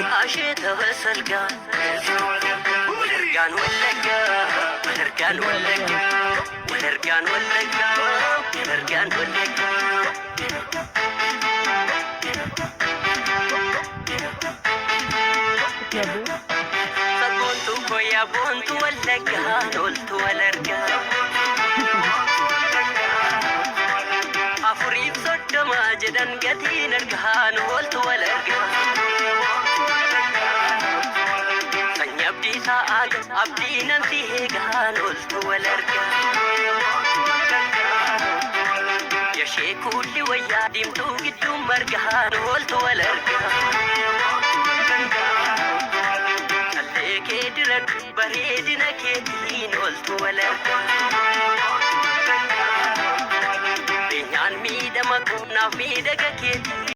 Asheeta basalgaa. Walargaan Wallaggaa, walargaan Wallaggaa, walargaan Wallaggaa, walargaan Wallaggaa. Sabboontuu koyaa boontuu Wallaggaa, loltuu walargaa. 34 jedhan gatiin argaan ooltu walargaa. Sanyii abdii sa'aaga abdii nan si eegaan ooltu walargaa. Yashee kuulli wayyaa diimtuu gidduun margaan ooltu walargaa. Callee kee diradhu bareedina keetiin ooltu walargaa. Beenyaan miidhama koonaaf miidhaga keetiin.